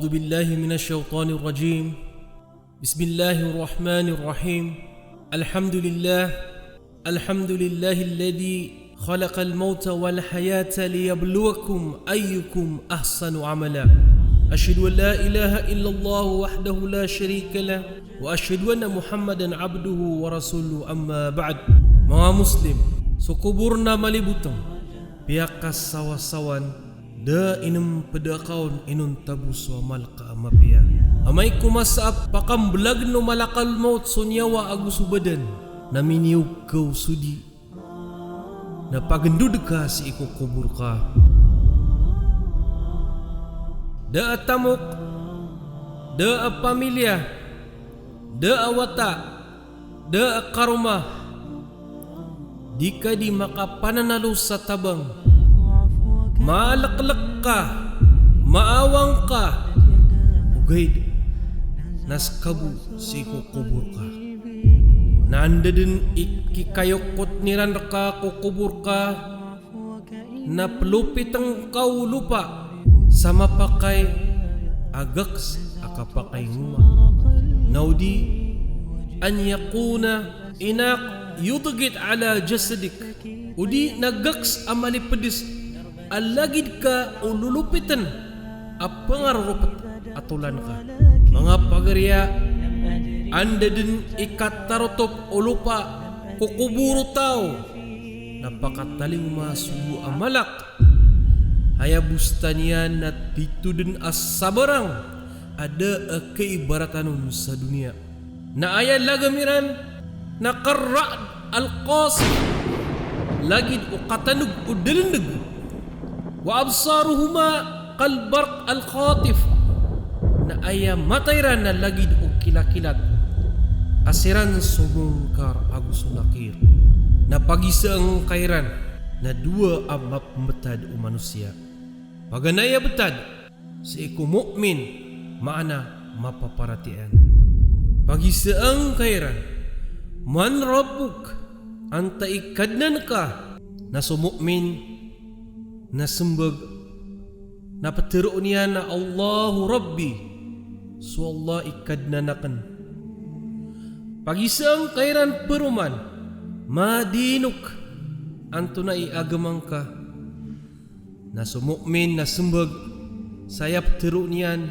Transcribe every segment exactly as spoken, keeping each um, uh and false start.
بالله من الشيطان الرجيم. بسم الله الرحمن الرحيم. الحمد لله. الحمد لله الذي خلق الموت والحياة ليبلوكم أيكم أحسن عملا. أشهد أن لا إله إلا الله وحده لا شريك له، وأشهد أن محمدا عبده ورسوله، أما بعد. Manga Muslim, so kobor na maliboteng, piyakasawasawan, da inemped a kaon inonta bo so amal ka a mapiya. Amay ko masa a pakambelagen o malakal maut so niyawa ago so badan, na miniyog ka o sodi, na pagendod ka sii ko kobor ka. Da a tamok, da a pamilya, da a wata, da a karoma, di ka di makapananalo sa tabang. Maaleklek ka, maawang ka, ogaid na seka bo sii ko kobor ka. Na anda den i kikayokotn iran reka ko kobor ka, na pelopiteng ka o lopa sa mapakay a gaks a kapakay ngoma. Na odi, an yakuna inaq yudgit ala jasadik. Odi na gaks a malipedes a lagid ka o lolopiten a pengaroropet a tolan ka. Manga pagari a, anda den i katarotop o lopa ko kobor o taw, na pakatalingoma so bo a malak. Aya bostan iyan na tito den a sabarang a da a kaibaratan on sa doniya. Na aya lagam iran na karra'd al-qasif, lagid o katandeg o dalendeg. Wa absaruhuma kal-barq al-khatif. Na aya mata iran na lagid o kilakilat a siran so Munkar ago so Nakir. Na pagisaen ka iran na dowa a mapembetad o manosiya. Paganay a betad sii ko mu'min, maana mapaparatiyaya. Pagisaen ka iran, "Man rabbuk?" Antaa i Kadnan ka? Na so mu'min na sembag, na peteroon iyan a, "Allahu Rabbi," so Allah i Kadnan aken. Pagisaen ka iran peroman, "Ma dinuk?" Antonaa i agama ngka? Na so mu'min na sembag, sa aya peteroon iyan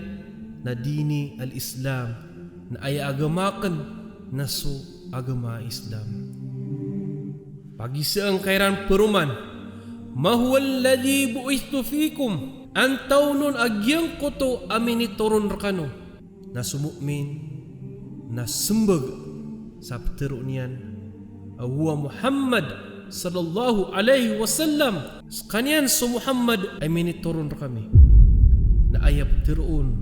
na, "Dini al-Islam," na aya agama aken na so agama Islam. Pagisaen ka iran peroman, "Ma huwa alladhi bu'ithtu fikum?" Antaa on a giyangkoto a minitoron rekano? Na so mu'min na sembag sa peteroon iyan a, "Huwa Muhammad sallallahu alaihi wasallam." Sekaniyan so Muhammad a minitoron rekami. Na aya peteroon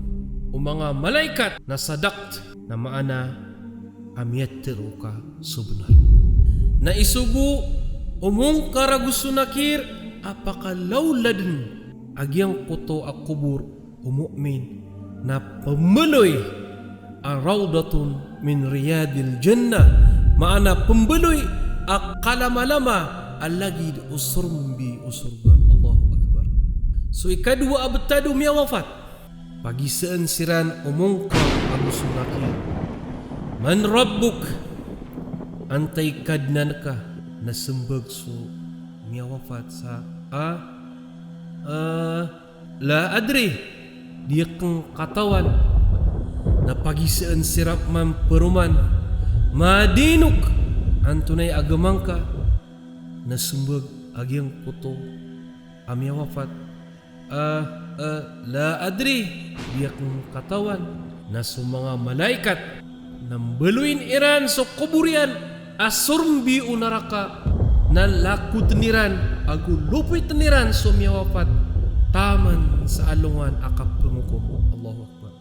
o manga malaikat na sadaqt, na maana a miyatero ka so benar. Na isogo o Munkar ago so Nakir a pakalaolad den a giyangkoto a kobor o mu'min na pembaloy a rawdatun min riyadil jannah, maana pembaloy a kalamalama a lagid o sorombi o sorga. Allahu Akbar. So ikadowa a betad o miyawafat, pagisaen siran o Munkar ago so Nakir, "Man rabbuk?" Antaa i Kadnan ka? Na sembag so miyawafat sa, "A, a, la adri," di aken katawan. Na pagisaen siran man peroman, "Ma dinuk?" Antonaa i agama ngka? Na sembag a giyangkoto a miyawafat, "A, a, la adri," di aken katawan. Na so manga malaikat na mbaloyin iran so kobor iyan a sorombi o naraka, na lakoten iran ago lopiten iran so miyawafat taman sa alongan a kapengokom. Allahu Akbar.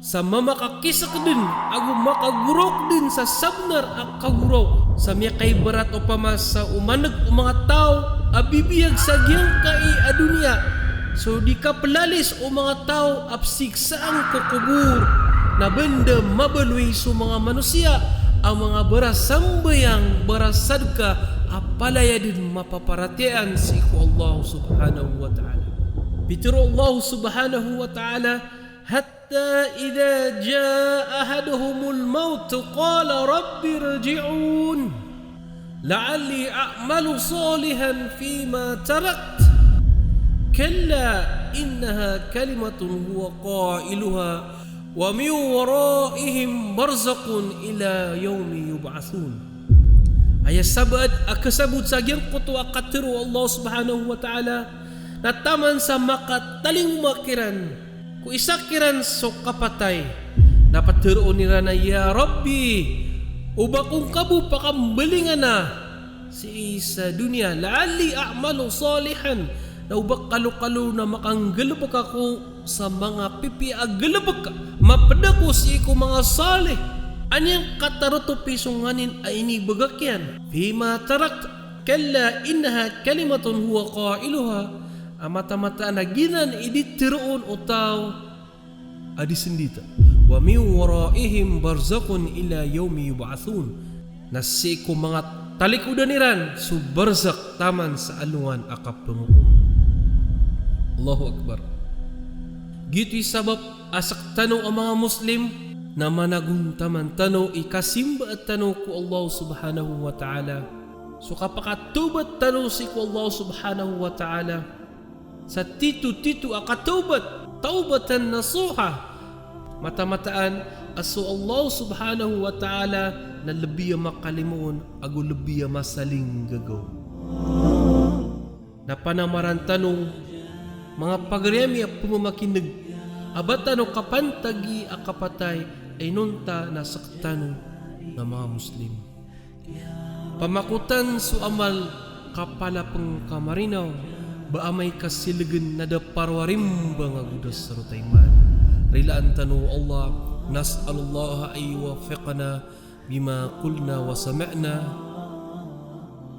Sa mamakakisek den ago makagoraok den sa sabenar a kagoraok. Sa miyakaibarat opama sa omaneg o manga taw a bibiyag sa giyangkai a doniya. So di kapelalis o manga taw a pesiksaan ko kobor, na benda mabaloy so manga manosiya a manga barasambayang, barasadka, a palaya den mapaparatiyayaan sii ko Allah subhanahu wa ta'ala. Pitero o Allah subhanahu wa ta'ala, حتى إذا جاء أحدهم الموت قال رب ارجعون لعلي أعمل صالحا فيما تركت كلا إنها كلمة هو قائلها ومن ورائهم برزخ إلى يوم يبعثون. Aya sabaad a kasabot sa giyangkoto a katharo o Allah subhanahu wa ta'ala, na taman sa makatalingoma kiran ko isa kiran so kapatay, na patharoon iran a, "Ya Rabbi, o ba ko ngka bo pakambalingana sii sa doniya, la'alli a'malu salihan, na o ba kalokalo na makanggalbk ako sa manga pipiya a galbk, mapd ako sii ko manga salih." Aya katarotop i so nganin a inibagak iyan, "Fima tarakt, kalla innaha kalimatun huwa qailuha." A mataan-mataan a giyanan i di tharoon o taw a di sndit. "Wa min waraihim barzakhun ila yawmi yub'athun." Na sii ko manga talikodan iran so barzakh taman sa alongan a kapangokom. Allahu Akbar. Giyoto i sabap a sktano a manga Muslim na managontaman tano i kasimba tano ko Allah subhanahu wa ta'ala. So kapakatawbat tano sii ko Allah subhanahu wa ta'ala sa titotito a katawbat, tawbatan nasuha. Mataan-mataan a so Allah subhanahu wa ta'ala na lbi a makalimoon ago lbi a masalinggagaw. Na panamaran tano, manga pagari ami a pmamakin'g, a ba tano kapantagi a kapatay a inonta na sktano na manga Muslim. Pamakotan so amal, kapalapng ka marinaw, ba amay ka silgn na da paroarimbang ago da sarotay man. Rilaan tano o Allah, nas'alullaha an yuwaffiqana bima qulna wa sami'na.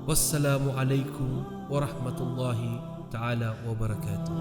Wassalamu alaikum warahmatullahi ta'ala wabarakatuh.